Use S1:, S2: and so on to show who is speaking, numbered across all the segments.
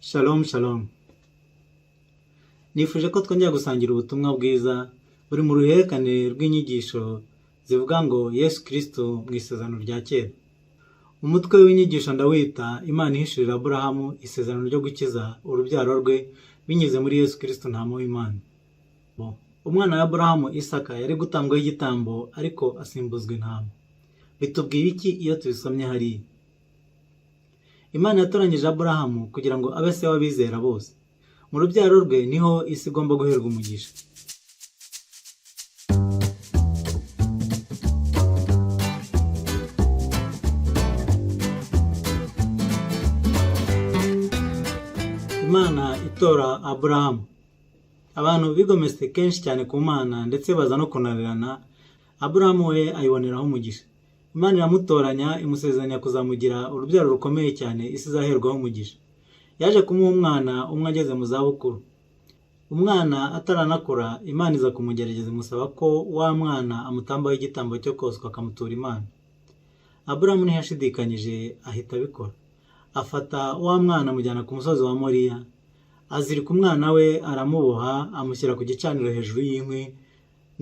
S1: Shalom shalom. Nifuje ko twongera gusangira ubutumwa bwiza buri mu ruhererekane rw'inyigisho zivuga ngo Yesu Kristo mu isezerano rya kera. Umutwe w'inyigisho ndawita Imana ihishurira Aburahamu isezerano ryo gukiza urubyaro rwe binyuze muri Yesu Kristo ntama w'Imana. Umwana wa Aburahamu Isaka yari gutangwaho igitambo ariko asimbuzwa intama. Bitubwira iki iyo tubisomye hariya? Imana yatoranyije Aburahamu kugira ngo abe se w'abizera bose. Mu rubyaro rwe niho isi igomba guherwa umugisha. Imana itora Aburahamu. Abantu bigometse kenshi cyane ku Mana ndetse baza no kunanirana, Aburahamu we ayiboneraho umugisha. Imana iramutoranya imusezeranya kuzamugira urubyaro rukomeye cyane isi izaherwaho umugisha. Yaje kumuha umwana umwe ageze mu zabukuru. Umwana ataranakura, Imana iza kumugerageza imusaba ko wa mwana amutambaho igitambo cyo koswa akamutura Imana. Aburahamu ntiyashidikanyije ahita abikora. Afata wa mwana amujyana ku musozi wa Moriya, azirika umwana we aramuboha amushyira ku gicaniro hejuru y'inkwi,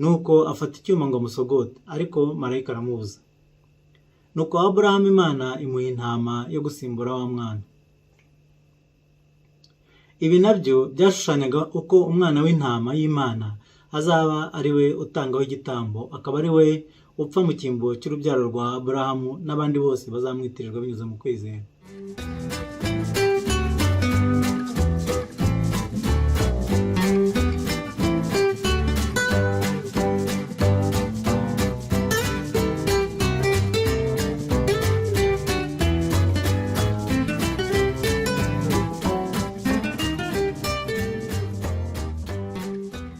S1: nuko afata icyuma ngo amusogote, ariko marayika aramubuza. Nuko Aburahamu Imana imuha intama yo gusimbura wa mwana. Ibi nabyo byashushanyaga uko umwana w'intama y'Imana azaba ari we utangaho igitambo, akaba ari we upfa mu cyimbo cy'urubyaro rwa Aburahamu n'abandi bose bazamwitirirwa binyuze mu kwizera.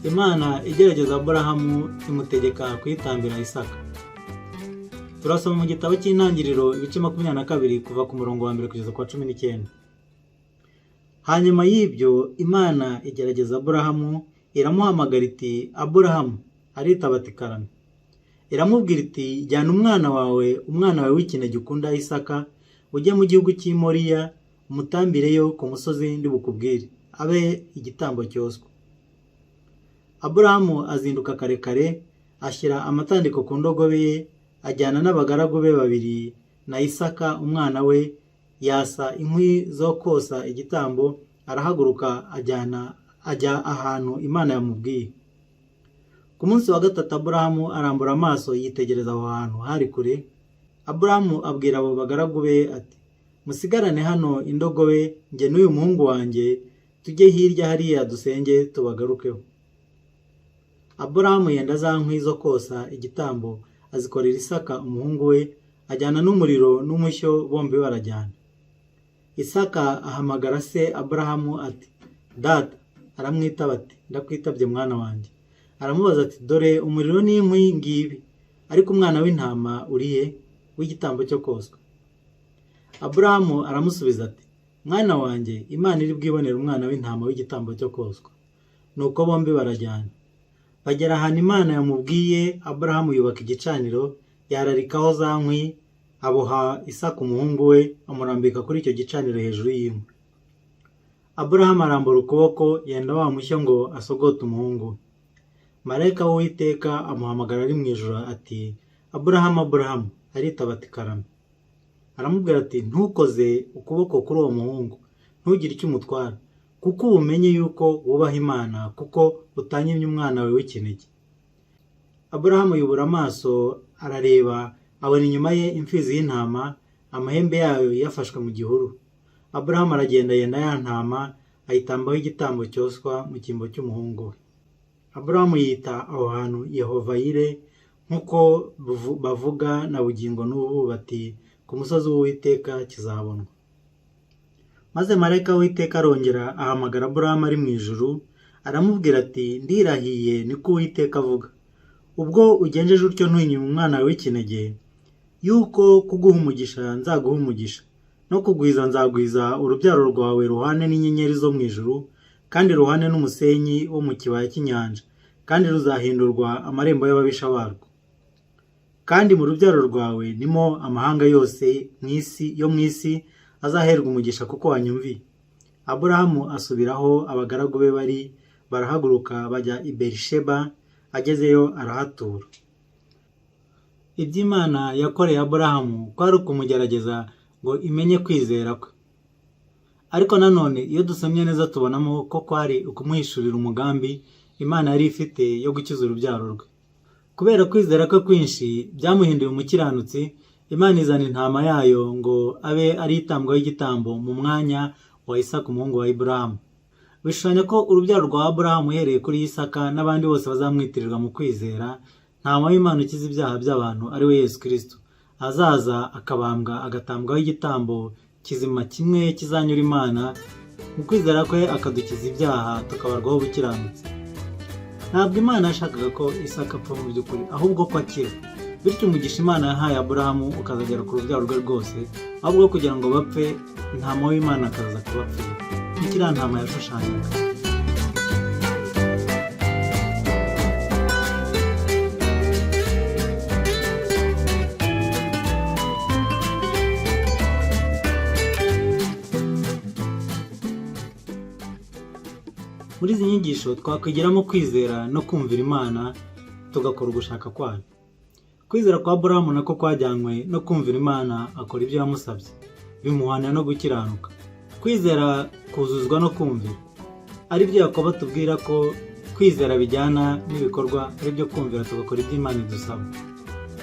S1: Imana igerageza Aburahamu imutegeka kuyitambira Isaka. Turasoma mu gitabo cy'Intangiriro ibice 22 kuva ku murongo wa mbere kugeza ku wa 19. Hanyuma y'ibyo Imana igerageza Aburahamu iramuhamagara iti Aburahamu, aritaba ati karame. Iramubwira iti jyana umwana wawe, umwana wawe w'ikinege ukunda Isaka, ujye mu gihugu cy'i Moriya, umutambireyo ku musozi ndi bukubwire, abe igitambo cyoswa. Aburahamu azinduka kare kare, ashyira amatandiko ku ndogobe ye, ajyana n'abagaragu be babiri na Isaka umwana we, yasa inkwi zo kosa igitambo, arahaguruka ajyana ajya ahantu Imana yamubwiye. Ku munsi wa gatatu Aburahamu arambura amaso yitegereza aho hantu hari kure. Aburahamu abwira abo bagaragu be ati musigarane hano indogobe, njye n'uyu muhungu wanjye tujye hirya hariya dusenge tubagarukeho. Aburahamu yenda za nkwi zo kosa igitambo azikorera Isaka umuhungu we, ajyana n'umuriro n'umushyo bombi barajyana. Isaka ahamagara se Aburahamu ati data, aramwitaba ati ndakwitabye mwana wanjye. Aramubaza ati dore umuriro n'inkwi ngibi, ariko umwana w'intama uri he w'igitambo cyo koswa? Aburahamu aramusubiza ati mwana wanjye, Imana iri bwibonere umwana w'intama w'igitambo cyo koswa. Nuko bombi barajyana. Bagera ahantu Imana yamubwiye, Aburahamu yubaka igicaniro, yararikaho za nkwi, aboha Isaka umuhungu we, amurambika kuri icyo gicaniro hejuru y'inkwi. Aburahamu arambura ukuboko, yenda wa mushyo ngo asogote umuhungu we. Marayika w'Uwiteka amuhamagara ari mu ijuru ati Aburahamu, Aburahamu, aritaba ati karame. Aramubwira ati ntukoze ukuboko kuri uwo muhungu, ntugire icyo umutwara, kuko ubu umenye yuko wubaha Imana, kuko utanyimye umwana wawe w'ikinege. Aburahamu yubura amaso arareba, abona inyuma ye imfizi y'intama, amahembe yayo yafashwe mu gihuru. Aburahamu aragenda yenda ya ntama, ayitambaho igitambo cyoswa mu cyimbo cy'umuhungu we. Aburahamu yita aho hantu Yehova Yire, nk'uko bavuga na bugingo n'ubu bati ku musozi w'Uwiteka kizabonwa. Maze marayika w'Uwiteka arongera ahamagara Aburahamu ari mu ijuru, aramubwira ati ndirahiye niko Uwiteka avuga, ubwo ugenjeje utyo ntunyime umwana wawe w'ikinege, yuko kuguha umugisha nzaguha umugisha, no kugwiza nzagwiza urubyaro rwawe ruhane n'inyenyeri zo mu ijuru, kandi ruhane n'umusenyi wo mu kibaya cy'inyanja, kandi ruzahindurwa amarembo y'ababisha barwo. Kandi mu rubyaro rwawe nimo amahanga yose mu isi yo mu isi azaherwa umugisha kuko wanyumviye. Aburahamu asubira aho abagaragu be bari, barahaguruka bajya i Berisheba, agezeyo arahatura. Ibyo Imana yakoreye Aburahamu kwari ukumugerageza ngo imenye kwizera kwe. Ariko nanone iyo dusomye neza tubonamo ko kwari ukumuhishurira umugambi Imana yari ifite yo gukiza urubyaro rwe. Kubera kwizera kwe kwinshi byamuhinduye umukiranutsi, Imana izana intama yayo ngo abe ari itambwaho igitambo mu mwanya wa Isaka umuhungu wa Iburahamu. Bishushanya ko urubyaro rwa Aburahamu uhereye kuri Isaka n'abandi bose bazamwitirirwa mu kwizera, ntama w'Imana ukiza ibyaha by'abantu ari we Yesu Kristo, azaza akabambwa agatambwaho igitambo kizima kimwe kizanyura Imana, mu kwizera kwe akadukiza ibyaha tukabarwaho ubukiranutsi. Ntabwo Imana yashakaga ko Isaka apfa mu by'ukuri, ahubwo ko akira. Bityo umugisha Imana yahaye Aburahamu ukazagera ku rubyaro rwe rwose, ahubwo kugira ngo bapfe, intama w'Imana akaza kubapfira. Ni kiriya ntama yashushanyaga. Muri izi nyigisho twakwigiramo kwizera no kumvira Imana tugakora ugushaka kwayo. Kwizera kwa Aburahamu nako kwajyanywe no kumvira Imana akora ibyo yamusabye, bimuhana no gukiranuka. Kwizera kuzuzwa no kumvira, ari byo Yakobo atubwira ko kwizera bijyana n'ibikorwa, ari byo kumvira tugakora ibyo Imana idusaba.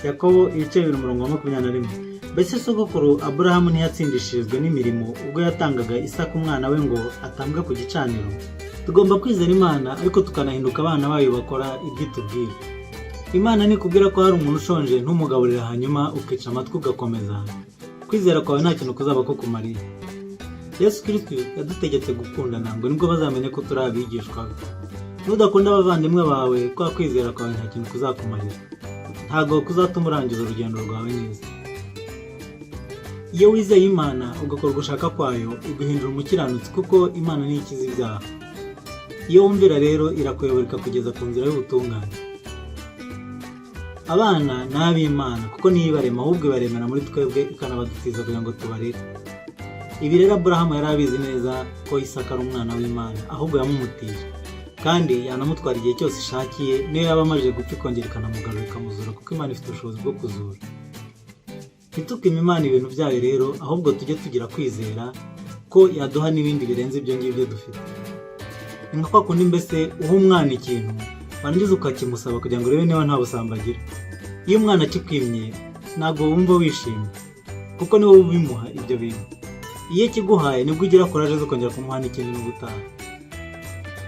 S1: Yakobo ibice 2 umurongo wa 21. Mbese sogokuru Aburahamu ntiyatsindishirijwe n'imirimo ubwo yatangaga Isaka umwana we ngo atambwe ku gicaniro? Tugomba kwizera Imana ariko tukanahinduka abana bayo bakora ibyo itubwira. Imana nikubwira ko hari umuntu ushonje ntumugaburire hanyuma ukica amatwi ugakomeza, kwizera kwawe nta kintu kuzaba kukumariye. Yesu Kristo yadutegetse gukundana ngo nibwo bazamenya ko turi abigishwa be. Nudakunda abavandimwe bawe, kwa kwizera kwawe nta kintu kuzakumarira. Ntabwo kuzatuma urangiza urugendo rwawe neza. Iyo wizeye Imana ugakora ugushaka kwayo, iguhindura umukiranutsi kuko Imana niyo ikiza ibyaha. Iyo wumvira rero irakuyobora ikakugeza ku nzira y'ubutungane. Abana ni ab'Imana kuko niyo ibarema, ahubwo ibaremera muri twebwe ikanabadutiza kugira ngo tubarere. Ibi rero Aburahamu yari abizi neza ko Isaka ari umwana w'Imana, ahubwo yamumutije. Kandi yanamutwara igihe cyose ishakiye, niyo yaba amajije gupfa ikongera ikanamugarura ikamuzura kuko Imana ifite ubushobozi bwo kuzura. Ntitukime Imana ibintu byayo rero, ahubwo tujye tugira kwizera ko yaduha n'ibindi birenze ibyo ngibyo dufite. Ni nka kwa kundi mbese uha umwana ikintu, warangiza ukakimusaba kugira ngo urebe niba nta busambo agira. Iyo umwana akikwimye ntabwo wumva wishimye, kuko ni wowe ubimuha ibyo bintu. Iyo akiguhaye nibwo ugira courage zo kongera kumuha n'ikindi n'ubutaha.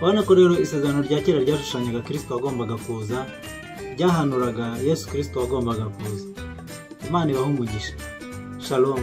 S1: Urabona ko rero isezerano rya kera ryashushanyaga Kristo wagombaga kuza, ryahanuraga Yesu Kristo wagombaga kuza. Imana ibahe umugisha. Shalom.